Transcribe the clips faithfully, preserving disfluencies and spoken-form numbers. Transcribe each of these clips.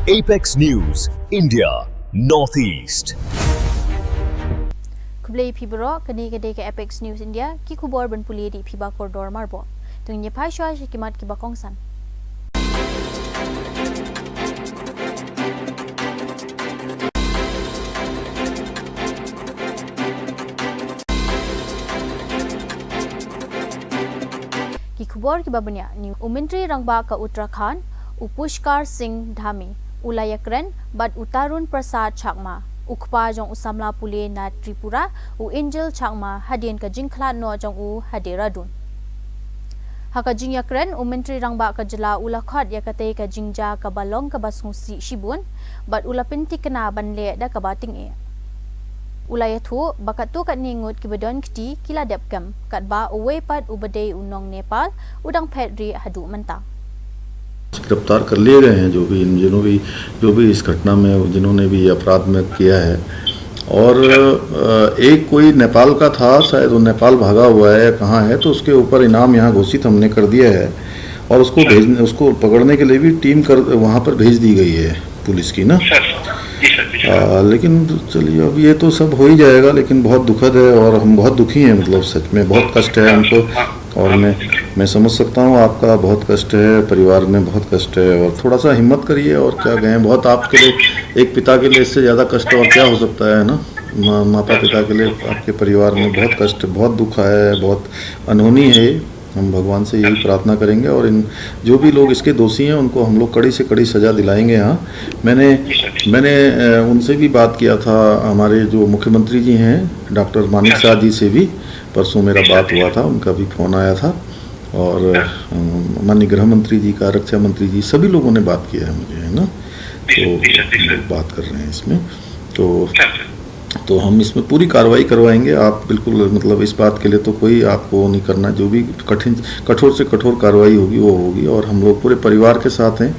Apex News, India, Northeast. Khublei phi baroh, kane ka dei ka Apex News India, ki khubor ban pule da i Phiba Kordor Marbo. Tang ïa phi shuwa sha ki mat kiba kongsan. Ki khubor kiba bniah. U Myntri Rangbah ka Uttarakhand, u Pushkar Singh Dhame, u la ïakren bad u Tarun Prasad Chakma, u kpa jong u samla pule na Tripura, u Angel Chakma, hadien ka jingkhlad noh jong u ha Dehradun. Ha ka jingïakren, u Myntri Rangbah ka jylla u la khot ïa katei ka jingjia kaba long kaba sngewsih shibun, bad u la pynthikna ban leh da kaba tyngeh. U la ïathuh ba katto katne ngut kiba don kti ki la dep kem, katba uwei pat uba dei u nong Nepal u dang phet rieh haduh mynta. गिरफ्तार कर लिए गए हैं, जो भी इन, जिन्हों भी, जो भी इस घटना में, जिन्होंने भी ये अपराध में किया है। और अ, एक कोई नेपाल का था, शायद वो नेपाल भागा हुआ है या कहाँ है, तो उसके ऊपर इनाम यहाँ घोषित हमने कर दिया है। और उसको भेजने, उसको पकड़ने के लिए भी टीम कर, वहाँ पर भेज दी गई है पुलिस की ना। सर, जी सर, जी सर। आ, लेकिन चलिए, अब ये तो सब हो ही जाएगा, लेकिन बहुत दुखद है और हम बहुत दुखी हैं, मतलब, सच में बहुत कष्ट है हमको। हाँ, और हाँ, मैं, मैं समझ सकता हूँ, आपका बहुत कष्ट है, परिवार में बहुत कष्ट है, और थोड़ा सा हिम्मत करिए। और क्या कहें, बहुत आपके लिए, एक पिता के लिए इससे ज़्यादा कष्ट और क्या हो सकता है ना। माँ, माता पिता के लिए आपके परिवार में बहुत कष्ट, बहुत दुख आया है, बहुत अनहोनी है। हम भगवान से यही प्रार्थना करेंगे और इन, जो भी लोग इसके दोषी हैं, उनको हम लोग कड़ी से कड़ी सज़ा दिलाएंगे। हाँ, मैंने, मैंने अ, उनसे भी बात किया था, हमारे जो मुख्यमंत्री जी हैं, डॉक्टर मानिक साह जी से भी परसों मेरा बात हुआ था, उनका भी फ़ोन आया था। और अ, माननीय गृह मंत्री जी का, रक्षा मंत्री जी, सभी लोगों ने बात किया है मुझे, है ना। तो हम लोग बात कर रहे हैं इसमें। तो तो हम इसमें पूरी कार्रवाई करवाएंगे। आप बिल्कुल, मतलब, इस बात के लिए तो कोई आपको नहीं करना, जो भी कठिन, कठोर से कठोर कार्रवाई होगी, वो होगी। और हम लोग पूरे परिवार के साथ हैं,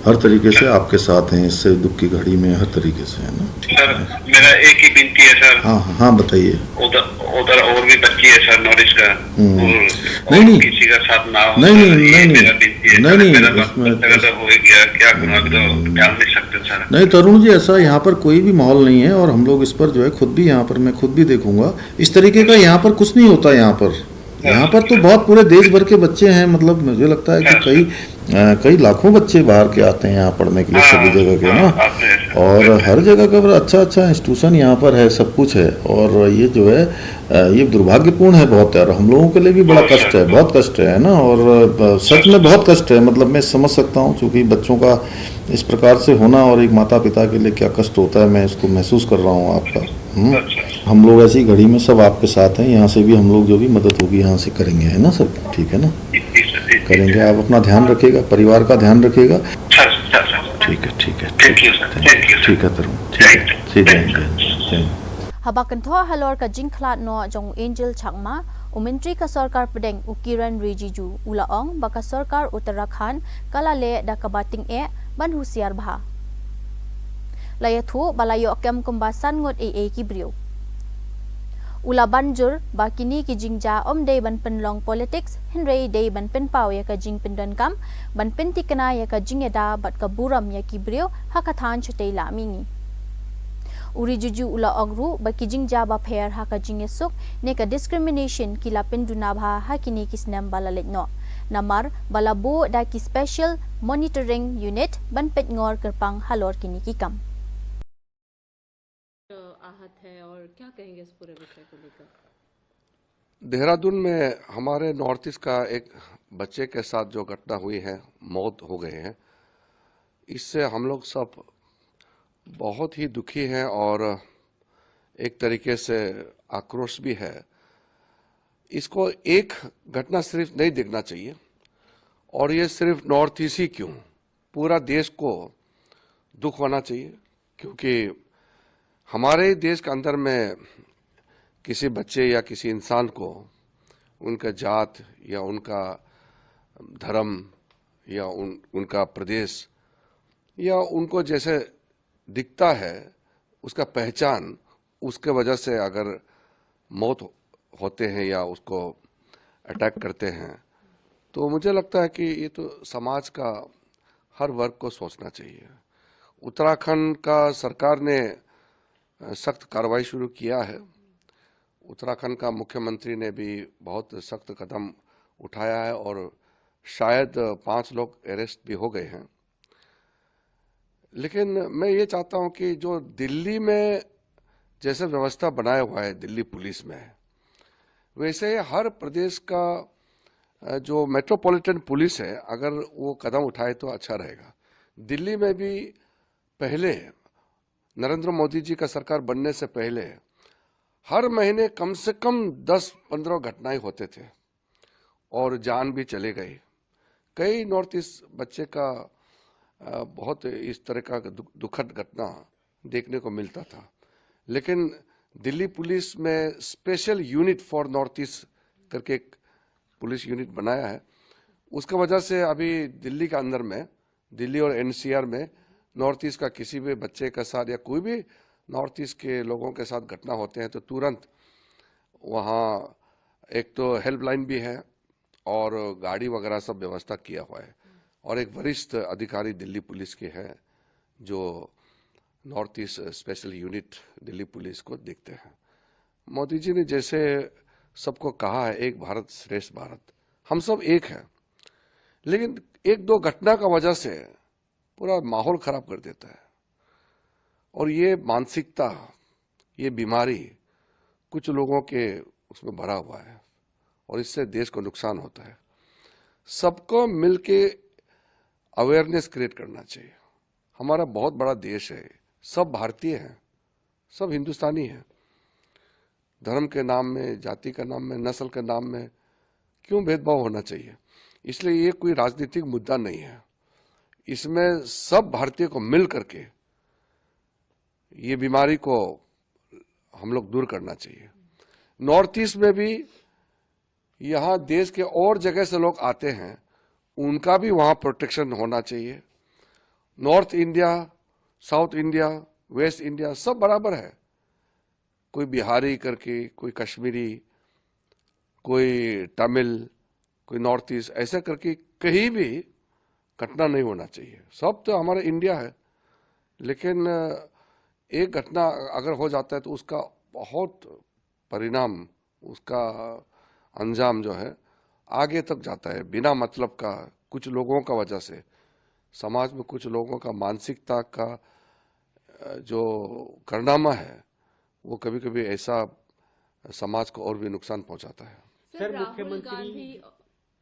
हर तरीके से आपके साथ हैं, इससे दुख की घड़ी में हर तरीके से, है ना। सर, मेरा एक ही विनती है सर। हाँ, हाँ, हाँ, बताइए। उधर, उधर और भी बच्ची है सर, नॉर्थ ईस्ट का। हम्म। और, नहीं, और नहीं। किसी का साथ ना हो नहीं, सर, नहीं, ये नहीं, मेरा नहीं। विनती है नहीं, सर। नहीं, मेरा इसमें, बच्चा का तो हो ही गया, क्या करूँ, अभी तो हम्म। डाल नहीं सकते सर। नहीं, तरुण जी, ऐसा यहाँ पर कोई भी माहौल नहीं है और हम लोग इस पर जो है खुद भी, यहाँ पर मैं खुद भी देखूंगा। इस तरीके का यहाँ पर कुछ नहीं होता। यहाँ पर, यहाँ पर तो बहुत पूरे देश भर के बच्चे हैं, मतलब, मुझे लगता है कि कई, अ, कई लाखों बच्चे बाहर के आते हैं यहाँ पढ़ने के लिए, सभी जगह के ना। और हर जगह का बड़ा अच्छा, अच्छा इंस्टीट्यूशन यहाँ पर है, सब कुछ है। और ये जो है, अ, ये दुर्भाग्यपूर्ण है बहुत यार, हम लोगों के लिए भी बड़ा कष्ट है, बहुत कष्ट है ना। और अ, सच में बहुत कष्ट है, मतलब, मैं समझ सकता हूँ, क्योंकि बच्चों का इस प्रकार से होना और एक माता पिता के लिए क्या कष्ट होता है, मैं इसको महसूस कर रहा हूँ आपका। हम्म? हम लोग ऐसी घड़ी में सब आपके साथ हैं, यहाँ से भी हम लोग जो भी मदद होगी यहाँ से करेंगे, है ना सर? ठीक है ना? करेंगे। आप अपना ध्यान रखिएगा, परिवार का ध्यान रखिएगा। ठीक है, ठीक है, ठीक है। ठीक है तरुण, ठीक है। जय हिंद, जय हिंद, जय Hind. Haba kynthoh halor ka jingkhlad noh jong u Angel Chakma, u Myntri ka Sorkar Pdeng u Kiren Rijiju u la ong ba ka Sorkar Uttarakhand ka la leh da kaba tyngeh ban husiar bha. La ïathuh ba la ïoh kem kumba san ngut eiei ki briew. U la ban jur ba kine ki jingjia ym dei ban pynlong politics, hynrei dei ban pynpaw ïa ka jingpyndonkam, ban pynthikna ïa ka jingïada bad ka burom ïa ki briew ha ka thaiñ shatei la mihngi. U Rijiju u la ong ruh ba ki jingjia bapher ha ka jingïasuk ne ka discrimination ki la pynduna bha ha kine ki snem ba la leit noh, namar ba la buh da ki Special Monitoring Unit ban peit ngor kyrpang halor kine ki kam. आहत है और क्या कहेंगे इस पूरे विषय को लेकर? देहरादून में हमारे नॉर्थ ईस्ट का एक बच्चे के साथ जो घटना हुई है, मौत हो गई है, इससे हम लोग सब बहुत ही दुखी हैं और एक तरीके से आक्रोश भी है। इसको एक घटना सिर्फ नहीं देखना चाहिए और ये सिर्फ नॉर्थ ईस्ट ही क्यों, पूरा देश को दुख होना चाहिए, क्योंकि हमारे देश के अंदर में किसी बच्चे या किसी इंसान को उनका जात या उनका धर्म या उन, उनका प्रदेश या उनको जैसे दिखता है, उसका पहचान, उसके वजह से अगर मौत होते हैं या उसको अटैक करते हैं, तो मुझे लगता है कि ये तो समाज का हर वर्ग को सोचना चाहिए। उत्तराखंड का सरकार ने सख्त कार्रवाई शुरू किया है। उत्तराखंड का मुख्यमंत्री ने भी बहुत सख्त कदम उठाया है और शायद पांच लोग अरेस्ट भी हो गए हैं। लेकिन मैं ये चाहता हूं कि जो दिल्ली में जैसे व्यवस्था बनाया हुआ है दिल्ली पुलिस में, वैसे हर प्रदेश का जो मेट्रोपॉलिटन पुलिस है, अगर वो कदम उठाए तो अच्छा रहेगा। दिल्ली में भी पहले, नरेंद्र मोदी जी का सरकार बनने से पहले, हर महीने कम से कम दस पन्द्रह घटनाएं होते थे और जान भी चले गए। कई नॉर्थ ईस्ट बच्चे का बहुत इस तरह का दुखद घटना देखने को मिलता था। लेकिन दिल्ली पुलिस में special unit for north east करके एक पुलिस यूनिट बनाया है। उसका वजह से अभी दिल्ली के अंदर में, दिल्ली और एनसीआर में नॉर्थ ईस्ट का किसी भी बच्चे के साथ या कोई भी नॉर्थ ईस्ट के लोगों के साथ घटना होते हैं तो तुरंत वहाँ एक तो हेल्पलाइन भी है और गाड़ी वगैरह सब व्यवस्था किया हुआ है। और एक वरिष्ठ अधिकारी दिल्ली पुलिस के हैं जो north east special unit Delhi police को देखते हैं। मोदी जी ने जैसे सबको कहा है, एक भारत श्रेष्ठ भारत, हम सब एक हैं, लेकिन एक दो घटना का वजह से पूरा माहौल खराब कर देता है। और ये मानसिकता, ये बीमारी कुछ लोगों के उसमें भरा हुआ है और इससे देश को नुकसान होता है। सबको मिलके अवेयरनेस क्रिएट करना चाहिए। हमारा बहुत बड़ा देश है, सब भारतीय हैं, सब हिंदुस्तानी हैं। धर्म के नाम में, जाति के नाम में, नस्ल के नाम में क्यों भेदभाव होना चाहिए? इसलिए ये कोई राजनीतिक मुद्दा नहीं है। इसमें सब भारतीय को मिल करके ये बीमारी को हम लोग दूर करना चाहिए। नॉर्थ ईस्ट में भी यहाँ देश के और जगह से लोग आते हैं, उनका भी वहाँ प्रोटेक्शन होना चाहिए। North India, south India, waste India, सब बराबर है। कोई बिहारी करके, कोई कश्मीरी, कोई तमिल, कोई नॉर्थ ईस्ट, ऐसा करके कहीं भी घटना नहीं होना चाहिए। सब तो हमारा इंडिया है, लेकिन एक घटना अगर हो जाता है तो उसका बहुत परिणाम, उसका अंजाम जो है आगे तक जाता है। बिना मतलब का कुछ लोगों का वजह से समाज में कुछ लोगों का मानसिकता का जो कारनामा है, वो कभी कभी ऐसा समाज को और भी नुकसान पहुंचाता है। सर, राहुल गांधी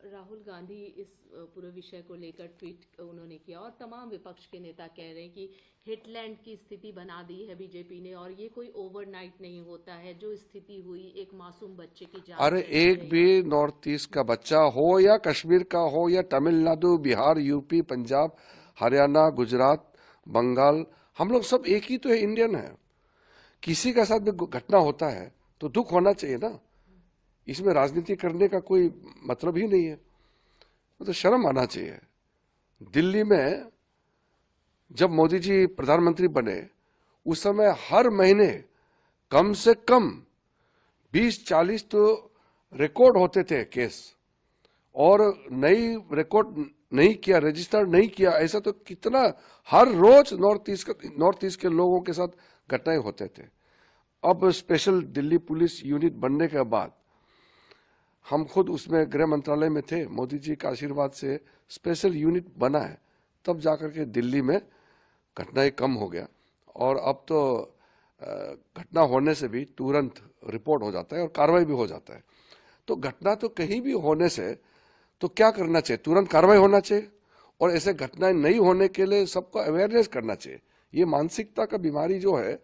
राहुल गांधी इस पूरे विषय को लेकर ट्वीट उन्होंने किया और तमाम विपक्ष के नेता कह रहे हैं कि हिटलैंड की स्थिति बना दी है बीजेपी ने और ये कोई ओवरनाइट नहीं होता है। जो स्थिति हुई एक मासूम बच्चे की जान, अरे एक भी नॉर्थ ईस्ट का बच्चा हो या कश्मीर का हो या तमिलनाडु, बिहार, यूपी, पंजाब, हरियाणा, गुजरात, बंगाल, हम लोग सब एक ही तो है, इंडियन है। किसी का साथ भी घटना होता है तो दुख होना चाहिए ना, इसमें राजनीति करने का कोई मतलब ही नहीं है। तो शर्म आना चाहिए। दिल्ली में जब मोदी जी प्रधानमंत्री बने, उस समय हर महीने कम से कम बीस चालीस तो रिकॉर्ड होते थे केस, और नहीं रिकॉर्ड नहीं किया, रजिस्टर नहीं किया, ऐसा तो कितना, हर रोज नॉर्थ ईस्ट नॉर्थ ईस्ट के लोगों के साथ घटनाएं होते थे। अब स्पेशल दिल्ली पुलिस यूनिट बनने के बाद हम खुद उसमें गृह मंत्रालय में थे, मोदी जी के आशीर्वाद से स्पेशल यूनिट बना है, तब जाकर के दिल्ली में घटनाएं कम हो गया। और अब तो घटना होने से भी तुरंत रिपोर्ट हो जाता है और कार्रवाई भी हो जाता है। तो घटना तो कहीं भी होने से तो क्या करना चाहिए? तुरंत कार्रवाई होना चाहिए। और ऐसे घटनाएं नहीं होने के लिए सबको अवेयरनेस करना चाहिए। ये मानसिकता का बीमारी जो है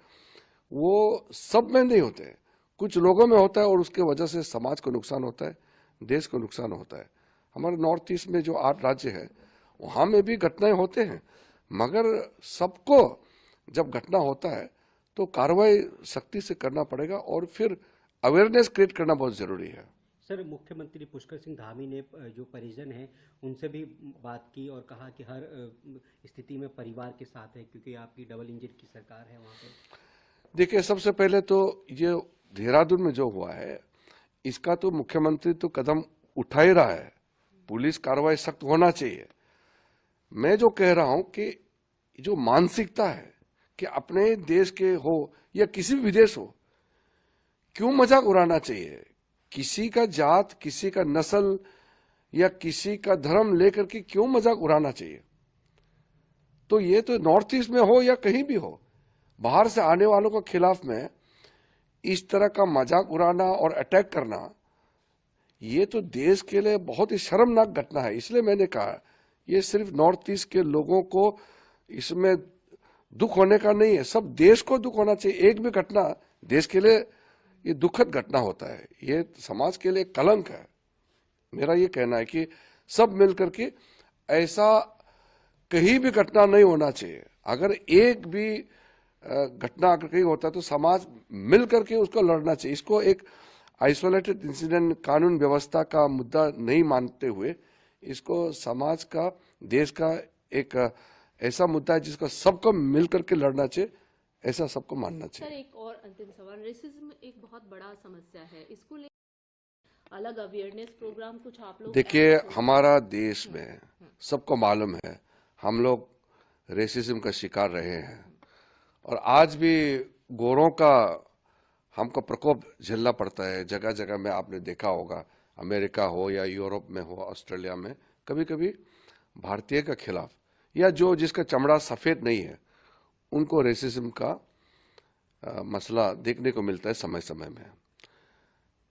वो सब में नहीं होते, कुछ लोगों में होता है और उसके वजह से समाज को नुकसान होता है, देश को नुकसान होता है। हमारे नॉर्थ ईस्ट में जो आठ राज्य है वहाँ में भी घटनाएं होते हैं, मगर सबको जब घटना होता है तो कार्रवाई सख्ती से करना पड़ेगा और फिर अवेयरनेस क्रिएट करना बहुत ज़रूरी है। सर, मुख्यमंत्री पुष्कर सिंह धामी ने जो परिजन हैं उनसे भी बात की और कहा कि हर स्थिति में परिवार के साथ है, क्योंकि आपकी डबल इंजन की सरकार है वहाँ पर। देखिए, सबसे पहले तो ये देहरादून में जो हुआ है इसका तो मुख्यमंत्री तो कदम उठा ही रहा है, पुलिस कार्रवाई सख्त होना चाहिए। मैं जो कह रहा हूँ कि जो मानसिकता है कि अपने देश के हो या किसी भी विदेश हो, क्यों मजाक उड़ाना चाहिए? किसी का जात, किसी का नस्ल या किसी का धर्म लेकर के क्यों मजाक उड़ाना चाहिए? तो ये तो नॉर्थ ईस्ट में हो या कहीं भी हो, बाहर से आने वालों के खिलाफ में इस तरह का मजाक उड़ाना और अटैक करना, ये तो देश के लिए बहुत ही शर्मनाक घटना है। इसलिए मैंने कहा, ये सिर्फ नॉर्थ ईस्ट के लोगों को इसमें दुख होने का नहीं है, सब देश को दुख होना चाहिए। एक भी घटना देश के लिए ये दुखद घटना होता है, ये समाज के लिए कलंक है। मेरा ये कहना है कि सब मिल करके ऐसा कहीं भी घटना नहीं होना चाहिए। अगर एक भी अ, घटना अगर कहीं होता है तो समाज मिल करके उसको लड़ना चाहिए। इसको एक आइसोलेटेड इंसिडेंट, कानून व्यवस्था का मुद्दा नहीं मानते हुए इसको समाज का, देश का एक अ, ऐसा मुद्दा है जिसको सबको मिल करके लड़ना चाहिए, ऐसा सबको मानना चाहिए। एक और अंतिम सवाल, रेसिज्म एक बहुत बड़ा समस्या है, इसको ले अलग अवेयरनेस प्रोग्राम कुछ आप लोग? देखिए, हमारा देश में सबको मालूम है, हम लोग रेसिज्म का शिकार रहे हैं और आज भी गोरों का हमको प्रकोप झेलना पड़ता है। जगह जगह में आपने देखा होगा, अमेरिका हो या यूरोप में हो, ऑस्ट्रेलिया में, कभी कभी भारतीय के खिलाफ या जो जिसका चमड़ा सफेद नहीं है उनको रेसिज्म का अ, मसला देखने को मिलता है समय समय में।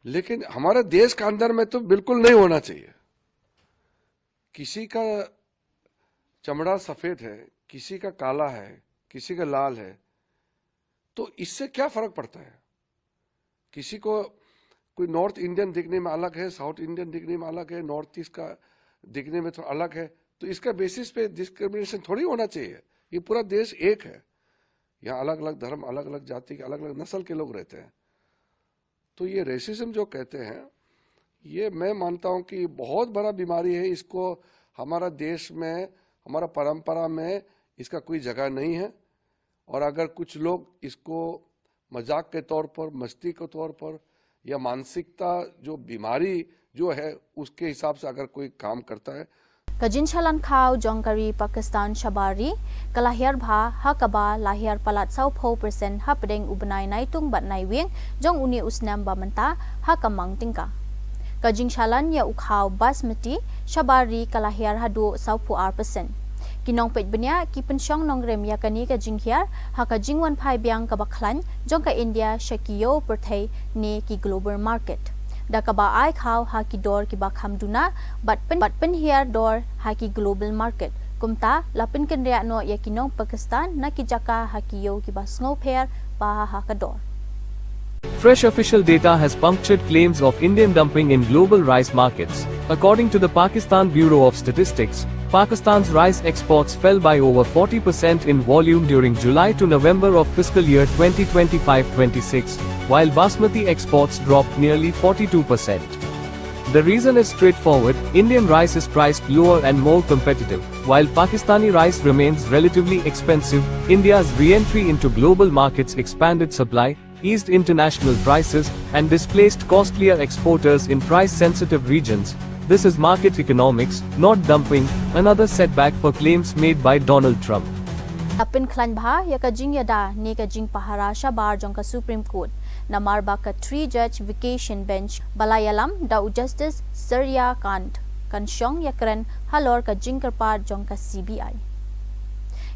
लेकिन हमारे देश के अंदर में तो बिल्कुल नहीं होना चाहिए। किसी का चमड़ा सफेद है, किसी का काला है, किसी का लाल है, तो इससे क्या फर्क पड़ता है? किसी को कोई नॉर्थ इंडियन दिखने में अलग है, साउथ इंडियन दिखने में अलग है, नॉर्थ ईस्ट का दिखने में थोड़ा अलग है, तो इसका बेसिस पे डिस्क्रिमिनेशन थोड़ी होना चाहिए। ये पूरा देश एक है, यहाँ अलग अलग धर्म, अलग अलग जाति के, अलग अलग नस्ल के लोग रहते हैं। तो ये रेसिज्म जो कहते हैं, ये मैं मानता हूँ कि बहुत बड़ा बीमारी है। इसको हमारा देश में, हमारा परंपरा में इसका कोई जगह नहीं है। और अगर कुछ लोग इसको मजाक के तौर पर, मस्ती के तौर पर, या मानसिकता जो बीमारी जो है, उसके हिसाब से अगर कोई काम करता है, Ka jingshah lan khaw jong ka ri Pakistan shabar ri ka la hiar bha, ha kaba la hiar palat sawphew percent hapdeng u bnai Naitung bad Naiwieng jong une u snem ba mynta ha ka mang tyngka. Ka jingshah lan ïa u khaw Basmati shabar ri ka la hiar haduh sawphew ar percent. Ki nongpeit bniah ki pynshong nongrim ïa kane ka jinghiar ha ka jingwan phai biang kaba khlaiñ jong ka India sha ki ïew pyrthei ne ki global market, da kaba ai khaw ha ki dor kiba kham duna bad pyn, bad pynhiar dor ha ki global market. Kumta la pynkynriah noh ïa ki nong Pakistan na ki jaka ha ki ïew kiba sngewpher bha ha ka dor. Fresh official data has punctured claims of Indian dumping in global rice markets. According to the Pakistan Bureau of Statistics, Pakistan's rice exports fell by over forty percent in volume during July to November of fiscal year twenty twenty-five twenty-six, while Basmati exports dropped nearly forty-two percent. The reason is straightforward: Indian rice is priced lower and more competitive, while Pakistani rice remains relatively expensive. India's re entry into global markets expanded supply, eased international prices, and displaced costlier exporters in price sensitive regions. This is market economics, not dumping, another setback for claims made by Donald Trump. La pynkhlaiñ bha ïa ka jingïada ne ka jingpahara shabar jong ka Supreme Court, namar ba ka three judge vacation bench ba la ïalam da u Justice Surya Kant kan shong ïakren halor ka jingkyrpad jong ka C B I.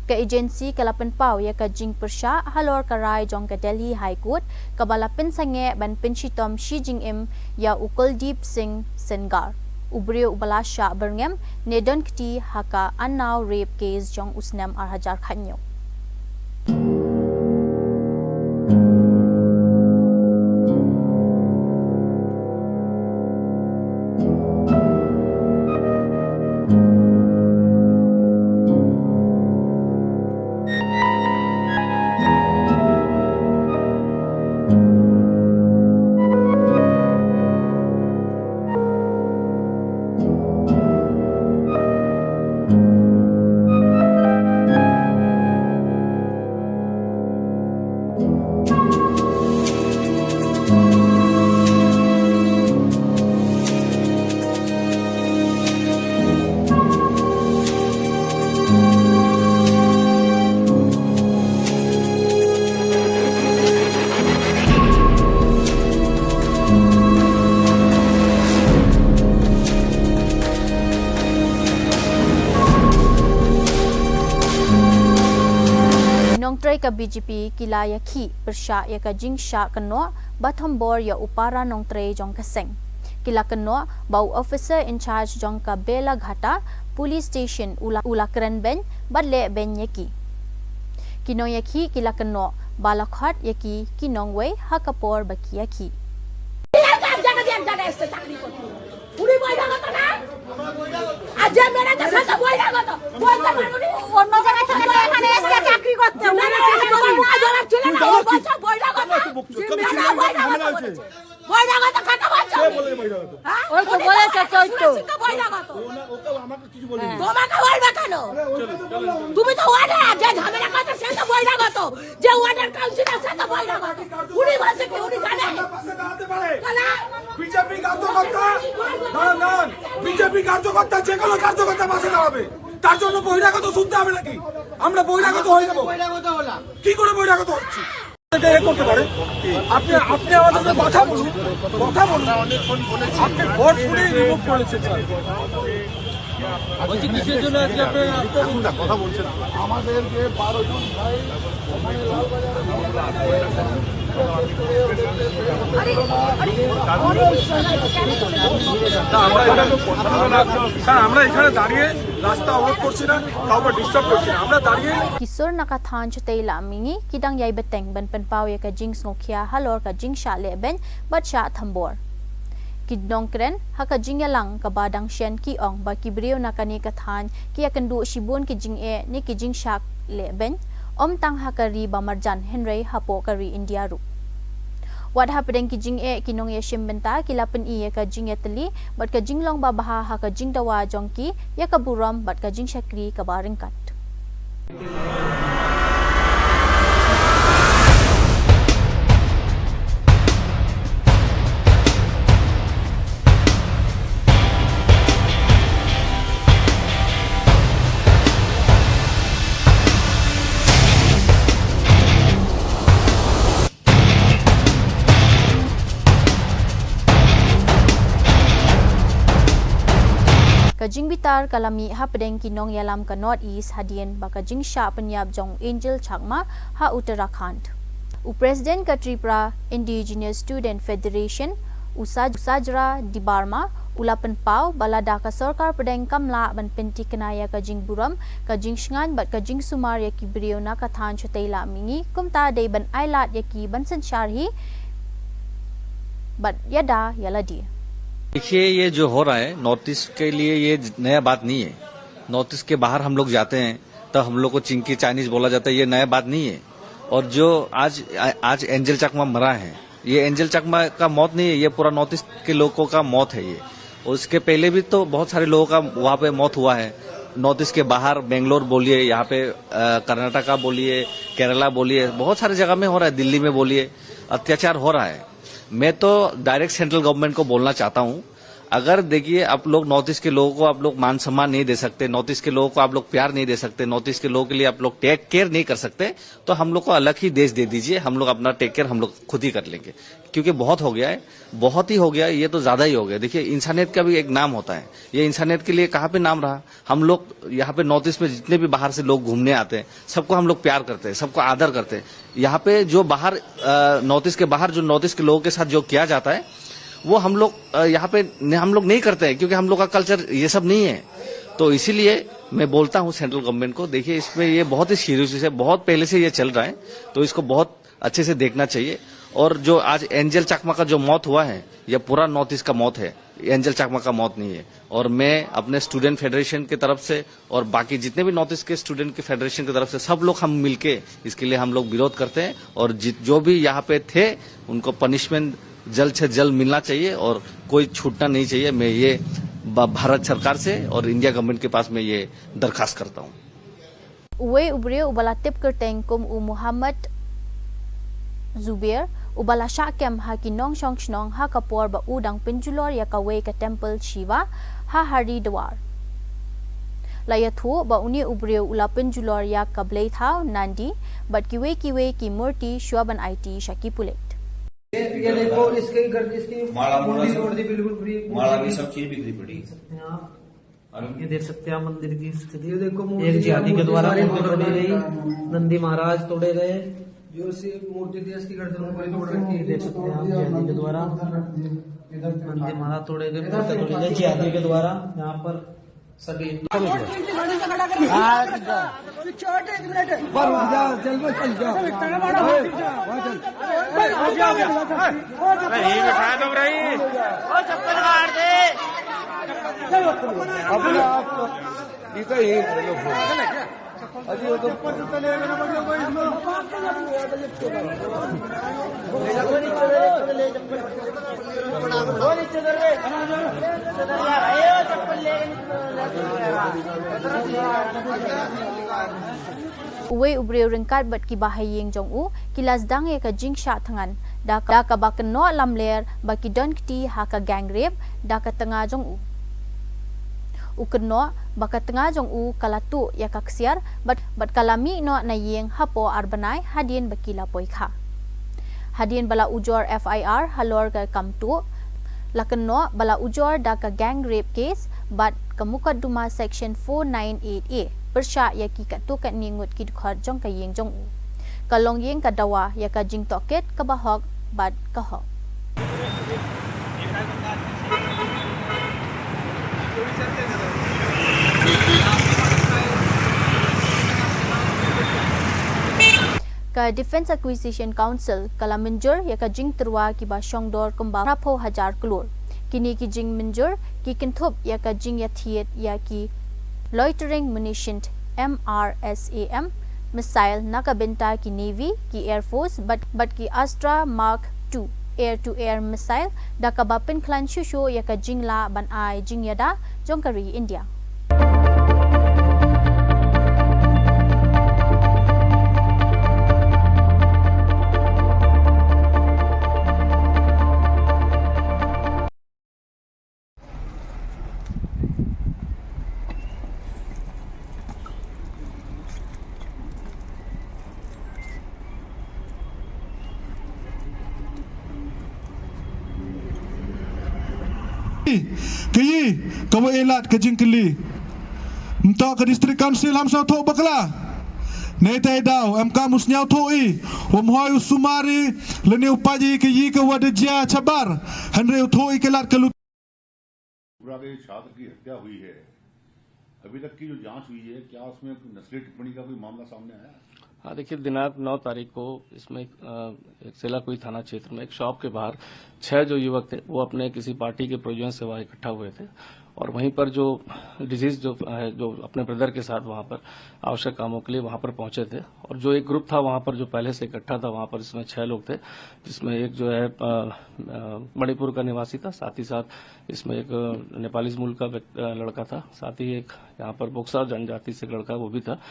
Ka agency ka la pynpaw ïa ka jingpyrshah halor ka rai jong ka Delhi High Court kaba la pynsangeh ban pynshitom shi jingim ïa u Kuldeep Singh Sengar, u briew uba la shah byrngem ne don kti ha ka Unnao rape case jong u snem ar hajar khathynñiew. Ka B J P ki la ïakhih pyrshah ïa ka jingshah kynnoh ba thombor ïa u para nongtrei jong ka seng. Ki la kynnoh ba u officer in charge jong ka Belaghata Police Station u la, u la kren beiñ bad leh beiñ ïa ki. Ki nongïakhih ki la kynnoh ba la khot ïa ki ki nongwei ha ka por ba ki ïakhih. উনি বহিরাগত না? আর যে মেরেছে সে তো বহিরাগত। বলতে পারুনি। অন্য জায়গা থেকে তো এখানে এসছে চাকরি করতে। উনি এসে তোমার মুখে জবাব ছিল না, ও বলছে বহিরাগত। যে মেয়েটা বহিরাগত বলেছে। বহিরাগত কাকে বলছো? কে বলে বহিরাগত? হ্যাঁ? ওই তো বলেছে তো, ওই তো। বহিরাগত। ও না, ওকে আমাকে কিছু বলেনি। তোমাকে বলবে কেন? তুমি তো ওয়ার্ডে যে ঝামেলা করছে সে তো বহিরাগত। যে ওয়ার্ডের কাউন্সিলর সে তো বহিরাগত। উনি বলছে কি উনি জানে? পাশে দাঁড়াতে পারে। কেন? বিজেপি কার্যকর্তা, দাঁড়ান, দাঁড়ান। বিজেপি কার্যকর্তা যে কোনো কার্যকর্তার পাশে দাঁড়াবে। তার জন্য বহিরাগত শুনতে হবে নাকি? আমরা বহিরাগত হয়ে যাবো। কি করে বহিরাগত হচ্ছি? এটা এ করতে পারে। আপনি, আপনি আমাদের সাথে কথা বলুন, কথা বলুন। আপনি ফোর্সফুলি রিমুভ করেছেন, স্যার। বলছি, কিসের জন্য আজকে আপনি আসতে বলছেন? কথা বলছেন। আমাদের যে বারো জন ভাই ওখানে লালবাজারে না, আমরা এখানে, স্যার, আমরা এখানে দাঁড়িয়ে রাস্তা অবরোধ করছি না, কাউকে ডিস্টার্ব করছি না, আমরা দাঁড়িয়ে Ki sur na ka thaiñ Shatei Lahmihngi ki dang ïai bteng ban pynpaw ïa ka jingsngewkhia halor ka jingshah leh beiñ bad shah thombor. Ki nongkren ha ka jingïalang kaba dang shen ki ong ba ki briew na kane ka thaiñ ki ïakynduh shibun ki jingeh ne ki jingshah leh beiñ, ym tang ha ka ri ba marjan hynrei hapoh ka ri India ruh. Wat hapdeng ki jingeh ki nongïashim bynta ki la pyni ïa ka jingïatylli bad ka jinglong babha ha ka jingdawa jong ki ïa ka burom bad ka jingshakri kaba ryngkat. Ka jingbitar ka la mih hapdeng ki nongïalam ka North East hadien ba ka jingshah pynïap jong Angel Chakma ha Uttarakhand. U President ka Tripura Indigenous Student Federation, u Saj-, u Sajra Debbarma, u la pynpaw ba lada ka sorkar pdeng kam lah ban pynthikna ïa ka jingburom, ka jingsngewbha bad ka jingsumar ïa ki briew na ka thaiñ Shatei Lahmihngi, kumta dei ban ailad ïa ki ban synshar hi bad ïada ïa lade. देखिए, ये जो हो रहा है, north east के लिए ये नया बात नहीं है। नॉर्थ ईस्ट के बाहर हम लोग जाते हैं, तो हम लोग को चिंकी चाइनीज बोला जाता है, ये नया बात नहीं है। और जो आज, आ-, आज एंजल चकमा मरा है, ये एंजल चकमा का मौत नहीं है, ये पूरा नॉर्थ ईस्ट के लोगों का मौत है ये। और इसके पहले भी तो बहुत सारे लोगों का वहाँ पे मौत हुआ है, नॉर्थ ईस्ट के बाहर, बेंगलोर बोलिए, यहाँ पे, अ, कर्नाटका बोलिए, केरला बोलिए, बहुत सारी जगह में हो रहा है, दिल्ली में बोलिए, अत्याचार हो रहा है। मैं तो डायरेक्ट सेंट्रल गवर्नमेंट को बोलना चाहता हूँ, अगर देखिए आप लोग नॉर्थ ईस्ट के लोगों को आप लोग मान सम्मान नहीं दे सकते, नॉर्थ ईस्ट के लोगों को आप लोग प्यार नहीं दे सकते, नॉर्थ ईस्ट के लोगों के लिए आप लोग टेक केयर नहीं कर सकते, तो हम लोग को अलग ही देश दे दीजिए, हम लोग अपना टेक केयर हम लोग खुद ही कर लेंगे। क्योंकि बहुत हो गया है, बहुत ही हो गया है, ये तो ज़्यादा ही हो गया। देखिए, इंसानियत का भी एक नाम होता है, ये इंसानियत के लिए कहाँ पे नाम रहा? हम लोग यहाँ पे नॉर्थ ईस्ट में जितने भी बाहर से लोग घूमने आते हैं, सबको हम लोग प्यार करते हैं, सबको आदर करते हैं। यहाँ पे जो बाहर, अ, नॉर्थ ईस्ट के बाहर जो नॉर्थ ईस्ट के लोगों के साथ जो किया जाता है, वो हम लोग, अ, यहाँ पे न-, हम लोग नहीं करते हैं, क्योंकि हम लोग का कल्चर ये सब नहीं है। तो इसीलिए मैं बोलता हूँ सेंट्रल गवर्नमेंट को, देखिए, इसमें ये बहुत ही सीरियस है, बहुत पहले से ये चल रहा है, तो इसको बहुत अच्छे से देखना चाहिए। और जो आज एंजल चकमा का जो मौत हुआ है, यह पूरा नॉर्थ ईस्ट का मौत है, एंजल चकमा का मौत नहीं है। और मैं अपने स्टूडेंट फेडरेशन की तरफ से और बाकी जितने भी नॉर्थ ईस्ट के स्टूडेंट के फेडरेशन की तरफ से सब लोग हम मिलके इसके लिए हम लोग विरोध करते हैं। और जित-, जो भी यहाँ पे थे, उनको पनिशमेंट जल्द से जल्द मिलना चाहिए और कोई छूटना नहीं चाहिए। मैं ये ब-, भारत सरकार से और इंडिया गवर्नमेंट के पास मैं ये दरखास्त करता हूँ। Uwei u briew uba la tip kyrteng kum u Muhammad Zubair, uba la shah kem ha ki nongshong shnong ha ka por ba u dang pynjulor ïa kawei ka temple Shiva ha Haridwar. La ïathuh ba une u briew u la pynjulor ïa ka blei thaw Nandi bad kiwei kiwei ki murti shuwa ban aiti sha ki pulit. ये, ये देखो, इसकी गर्दन, इसकी माला, मुंडी मुंडी तोड़ दी बिल्कुल फ्री। माला भी सब चीज बिखरी पड़ी। हाँ। ये देख सकते हैं आप मंदिर की स्थिति। ये देखो, मूर्ति एक जिहादी के द्वारा मूर्ति तोड़ी गई, नंदी महाराज तोड़े गए। जो शिव मूर्ति थी, इसकी गर्दन ऊपर ही तोड़ रखी है। देख सकते हैं आप जिहादी के द्वारा नंदी महाराज तोड़े गए, मूर्ति तोड़ी गई जिहादी के द्वारा। यहाँ पर सभी Uwei u briew ryngkat bad kiba ha ïing jong u ki la sdang ïa ka jingshah thngan da ka, da kaba kynnoh lamler ba ki don kti ha ka gang rape da ka tnga jong u. U kynnoh ba ka tnga jong u ka la tuh ïa ka ksiar bad, bad ka la mih noh na ïing hapoh ar bnai hadien ba ki la poi kha. Hadien ba la ujor F I R halor ka kam tuh, la kynnoh ba la ujor da ka gang rape case bad ka mukotduma section four nine eight A pyrshah ïa ki katto katne ngut ki dkhot jong ka ïing jong u. Ka longïing ka dawa ïa ka jingtohkit kaba hok bad ka hok. Ka Defence Acquisition Council ka la mynjur ïa ka jingtyrwa kiba shongdor kumba phra phew hajar klur. Kine ki jingmynjur ki kynthup ïa ka jingïathied ïa ki Loitering Munition, M R S A M, missile na ka bynta ki Navy, ki Air Force bad, bad ki Astra Mark two air to air missile da kaba pynkhlaiñ shuh shuh ïa ka jinglah ban ai jingïada jong ka ri India. Ka ïing, ka wa elat ka jingkylli. Mynta ka District Council ham sngewthuh bakla. Neitai daw, em kam u sngewthuh i, um hoi u sumar i, lane u pait i ka ïing ka wa da jia chabar, hynrei u thuh i ka lad ka lut. पूरा के छात्र की हत्या हुई है, अभी तक की जो जांच हुई है, क्या उसमें कोई नस्ली टिप्पणी का कोई मामला सामने आया है? हाँ, देखिए, दिनांक नौ तारीख को इसमें एक, अ, एक सेलाकुई थाना क्षेत्र में एक शॉप के बाहर छह जो युवक थे, वो अपने किसी पार्टी के प्रयोजन से वहाँ इकट्ठा हुए थे और वहीं पर जो डिसीज जो है, जो अपने ब्रदर के साथ वहाँ पर आवश्यक कामों के लिए वहाँ पर पहुँचे थे और जो एक ग्रुप था वहाँ पर, जो पहले से इकट्ठा था वहाँ पर, इसमें छह लोग थे, जिसमें एक जो है, अ, अ, मणिपुर का निवासी था, साथ ही साथ इसमें एक नेपालीज मूल का व्यक्ति, अ, लड़का था, साथ ही एक यहाँ पर बोक्सा जनजाति से लड़का, वो भी था,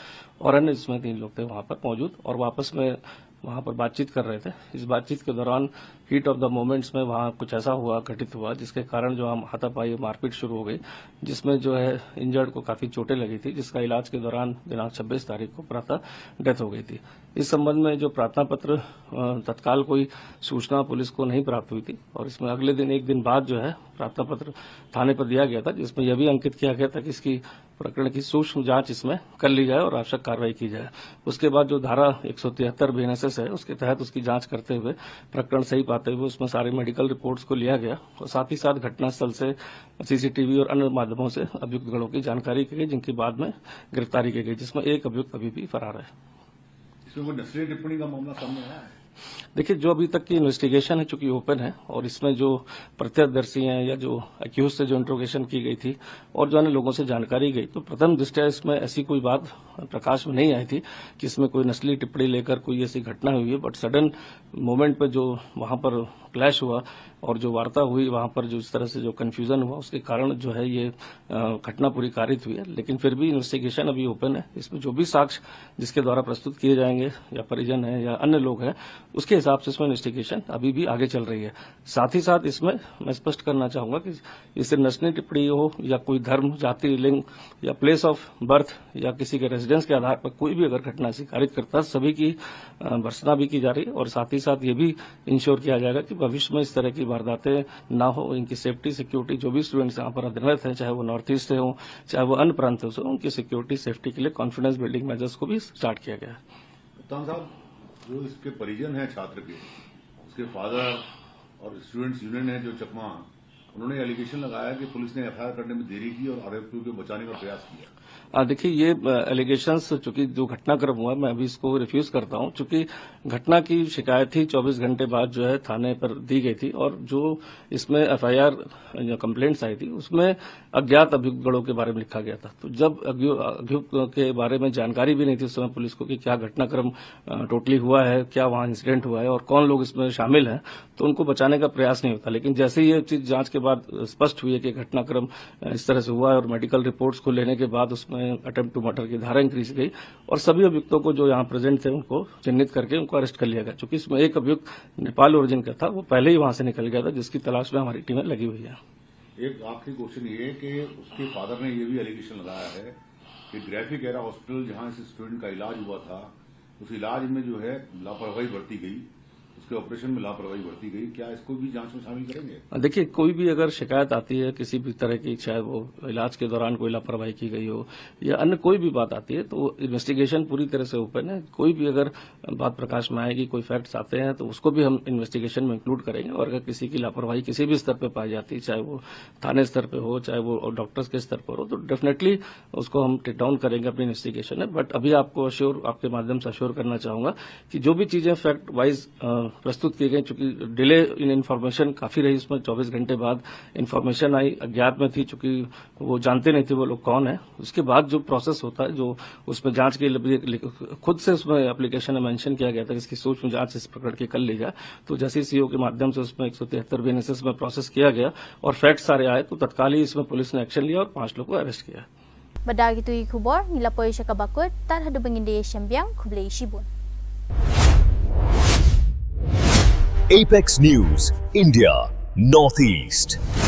और अन्य इसमें तीन लोग थे वहाँ पर मौजूद, और वापस में वहाँ पर बातचीत कर रहे थे। इस बातचीत के दौरान हीट ऑफ द मोमेंट्स में वहाँ कुछ ऐसा हुआ, घटित हुआ, जिसके कारण जो हम हाथापाई, मारपीट शुरू हो गई, जिसमें जो है इंजर्ड को काफ़ी चोटें लगी थी, जिसका इलाज के दौरान दिनांक छब्बीस तारीख को प्रातः डेथ हो गई थी। इस संबंध में जो प्रार्थना पत्र, अ, तत्काल कोई सूचना पुलिस को नहीं प्राप्त हुई थी और इसमें अगले दिन, एक दिन बाद जो है, प्रार्थना पत्र थाने पर दिया गया था, जिसमें यह भी अंकित किया गया था कि इसकी प्रकरण की सूक्ष्म जांच इसमें कर ली जाए और आवश्यक कार्रवाई की जाए। उसके बाद जो धारा एक सौ तिहत्तर बी एन एस एस है, उसके तहत उसकी जांच करते हुए, प्रकरण सही पाते हुए, उसमें सारे मेडिकल रिपोर्ट्स को लिया गया और साथ ही साथ घटनास्थल से सीसीटीवी और अन्य माध्यमों से अभियुक्त गणों की जानकारी की गई, जिनकी बाद में गिरफ्तारी की गई, जिसमें एक अभियुक्त अभी भी फरार है। इसमें कोई नस्लीय टिप्पणी का मामला सामने आया है? देखिए, जो अभी तक की इन्वेस्टिगेशन है, चूंकि ओपन है और इसमें जो प्रत्यक्षदर्शी हैं या जो अक्यूज से जो इंट्रोगेशन की गई थी और जो अन्य लोगों से जानकारी गई, तो प्रथम दृष्टया इसमें ऐसी कोई बात प्रकाश में नहीं आई थी कि इसमें कोई नस्लीय टिप्पणी लेकर कोई ऐसी घटना हुई है। बट सडन मोमेंट पे जो वहाँ पर क्लैश हुआ और जो वार्ता हुई, वहाँ पर जो इस तरह से जो कन्फ्यूजन हुआ, उसके कारण जो है ये, अ, घटना पूरी कारित हुई है। लेकिन फिर भी इन्वेस्टिगेशन अभी ओपन है। इसमें जो भी साक्ष्य जिसके द्वारा प्रस्तुत किए जाएंगे या परिजन हैं या अन्य लोग हैं, उसके हिसाब से इसमें इन्वेस्टिगेशन अभी भी आगे चल रही है। साथ ही साथ इसमें मैं स्पष्ट करना चाहूँगा कि इससे नस्लीय टिप्पणी हो या कोई धर्म, जाति, लिंग या प्लेस ऑफ बर्थ या किसी के रेजिडेंस के आधार पर कोई भी अगर घटना ऐसी कारित करता है, सभी की, अ, भर्त्सना भी की जा रही है और साथ ही साथ ये भी इंश्योर किया जाएगा कि भविष्य में इस तरह की वारदातें ना हो, इनकी सेफ्टी सिक्योरिटी, जो भी स्टूडेंट्स यहाँ पर अध्ययनरत हैं, चाहे वो नॉर्थ ईस्ट से हों, चाहे वो अन्य प्रांतों से हों, उनकी सिक्योरिटी सेफ्टी के लिए कॉन्फिडेंस बिल्डिंग मेजर्स को भी स्टार्ट किया गया है। कप्तान साहब, जो इसके परिजन हैं छात्र के, उसके फादर और स्टूडेंट्स यूनियन है जो चकमा, उन्होंने एलिगेशन लगाया कि पुलिस ने एफआईआर करने में देरी की और आरोपियों को बचाने का प्रयास किया। आ, देखिए, ये एलिगेशंस, चूंकि जो घटनाक्रम हुआ, मैं अभी इसको रिफ्यूज करता हूँ, चूंकि घटना की शिकायत ही चौबीस घंटे बाद जो है थाने पर दी गई थी, और जो इसमें एफआईआर या कंप्लेंट्स आई थी, उसमें अज्ञात अभियुक्तगणों के बारे में लिखा गया था। तो जब अभियु- अभियुक्त के बारे में जानकारी भी नहीं थी उस समय पुलिस को कि क्या घटनाक्रम टोटली हुआ है, क्या वहाँ इंसिडेंट हुआ है और कौन लोग इसमें शामिल हैं, तो उनको बचाने का प्रयास नहीं होता। लेकिन जैसे ही ये चीज़ जांच के बाद स्पष्ट हुई है कि घटनाक्रम इस तरह से हुआ है और मेडिकल रिपोर्ट्स को लेने के बाद उसमें अटेम्प्ट टू मर्डर की धारा इंक्रीज गई और सभी अभियुक्तों को, जो यहाँ प्रेजेंट थे, उनको चिन्हित करके उनको अरेस्ट कर लिया गया। चूंकि इसमें एक अभियुक्त नेपाल ओरिजिन का था, वो पहले ही वहाँ से निकल गया था, जिसकी तलाश में हमारी टीमें लगी हुई हैं। एक आखिरी क्वेश्चन ये है कि उसके फादर ने ये भी एलिगेशन लगाया है कि ग्राफिक एरा हॉस्पिटल, जहाँ इस स्टूडेंट का इलाज हुआ था, उस इलाज में जो है लापरवाही बरती गई, उसके ऑपरेशन में लापरवाही बरती गई। क्या इसको भी जांच में शामिल करेंगे? देखिए, कोई भी अगर शिकायत आती है किसी भी तरह की, चाहे वो इलाज के दौरान कोई लापरवाही की गई हो या अन्य कोई भी बात आती है, तो इन्वेस्टिगेशन पूरी तरह से ओपन है। कोई भी अगर बात प्रकाश में आएगी, कोई फैक्ट्स आते हैं, तो उसको भी हम इन्वेस्टिगेशन में इंक्लूड करेंगे। और अगर किसी की लापरवाही किसी भी स्तर पर पाई जाती है, चाहे वो थाने स्तर पे हो, चाहे वो डॉक्टर्स के स्तर पर हो, तो डेफिनेटली उसको हम टेक डाउन करेंगे अपनी इन्वेस्टिगेशन में। बट अभी आपको अश्योर, आपके माध्यम से अश्योर करना चाहूँगा कि जो भी चीज़ें फैक्ट वाइज प्रस्तुत की गई, चूँकि डिले इन इन्फॉर्मेशन काफ़ी रही, उसमें चौबीस घंटे बाद इन्फॉर्मेशन आई, अज्ञात में थी, चूँकि वो जानते नहीं थे वो लोग कौन है। उसके बाद जो प्रोसेस होता है, जो उसमें जांच के लिए खुद से उसमें एप्लीकेशन में मेंशन किया गया था कि इसकी सूक्ष्म जांच इस प्रकरण की कर ली जाए, तो जैसे सीओ के माध्यम से उसमें एक सौ तिहत्तर बीएनएसएस में प्रोसेस किया गया और फैक्ट सारे आए, तो तत्काल ही इसमें पुलिस ने एक्शन लिया और पांच लोग को अरेस्ट किया। Bad da kito ki khubor, ngi la poi sha kaba kut, tad haduh ba ngin da ïashem biang, khublei shibun. Apex News, India, Northeast.